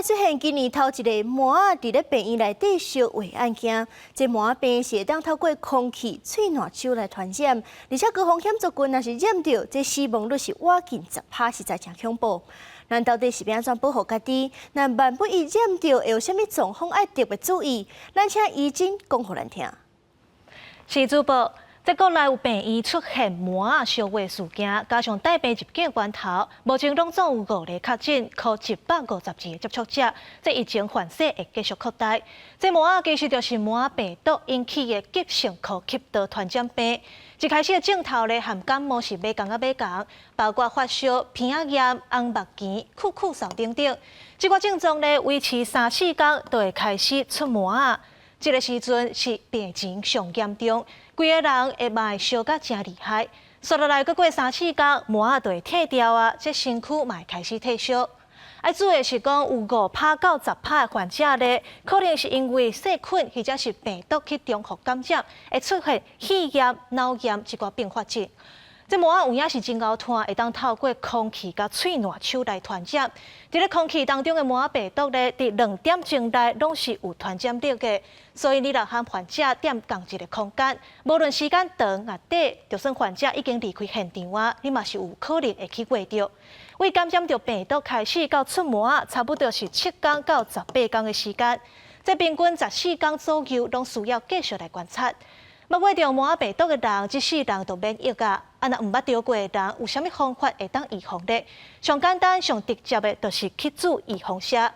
出現今年頭一个麻仔佇咧病院內底燒話案件。這麻仔病是會當透過空氣、喙瀾手來傳染，而且高風險族群若是染著，這死亡率是倚近10趴，實在誠恐怖。咱到底是欲按怎保護家己？若萬不一染著，會有啥物狀況愛特別注意？咱請醫生講予咱聽。是主播。在國內有病院出現麻仔燒話事件，加上帶病入境關頭，目前攏總有五個確診，予152個接觸者，這疫情反勢會繼續擴大。這麻仔其實就是麻仔病毒引起的急性呼吸道傳染病。一開始的症頭咧，和感冒是袂仝仔袂仝，包括發燒、鼻仔炎、紅目墘、咳咳嗽等等。這個症狀咧維持三四工，就會開始出麻仔。這个時陣是病情上嚴重，規个人會嘛會燒甲誠厲害。紲落來，閣過三四工，麻仔就會退掉啊，這身軀嘛會開始退燒。愛注意的是講，有5趴到10趴的患者咧，可能是因為細菌或者是病毒去重複感染，會出現肺炎、腦炎這寡併發症。這麻仔有影是真𠢕傳，會當透過空氣佮喙瀾手來傳染。佇咧空氣當中的麻仔病毒咧，佇2點鐘內攏是有傳染力的。所以你若和患者踮仝一个空間，無論時間長抑短，就算患者已經離開現場啊，你嘛是有可能會去過著。為感染著病毒開始到出麻仔，差不多是7工到18工的時間。這平均14工左右，攏需要繼續來觀察。捌過著麻仔病毒的人，這世人就免疫啊！啊，若毋捌著過的人，有啥物方法會當預防咧？上簡單、上直接的，就是去注預防射。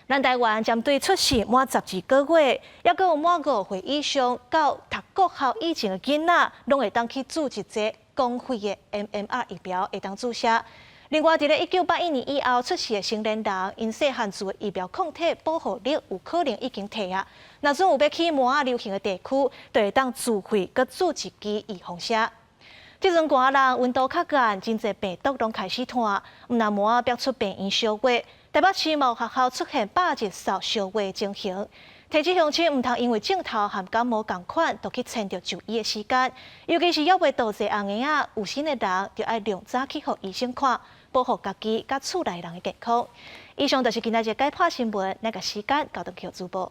咱台灣針對出世滿12個月，抑閣有滿5歲以上到讀國校以前的囡仔，攏會當去注一劑公費的 MMR 疫苗，會當注射。另外，佇咧1981年以後出世的成年人，𪜶細漢時的疫苗抗體保護力有可能已經退啊。若準有欲去麻仔流行的地區，就會當自費閣注一支預防射。這陣寒人溫度較降，真濟病毒攏開始傳，毋但麻仔逼出病院燒話，台北市嘛有學校出現百日嗽燒話的情形。提醒鄉親毋通因為症頭和感冒仝款，就去延著就醫的時間，尤其是猶未倒濟紅嬰仔，有身的人就愛量早去予醫生看，保護家己佮厝內人的健康。以上就是今仔日解破新聞，那個時間交轉予主播。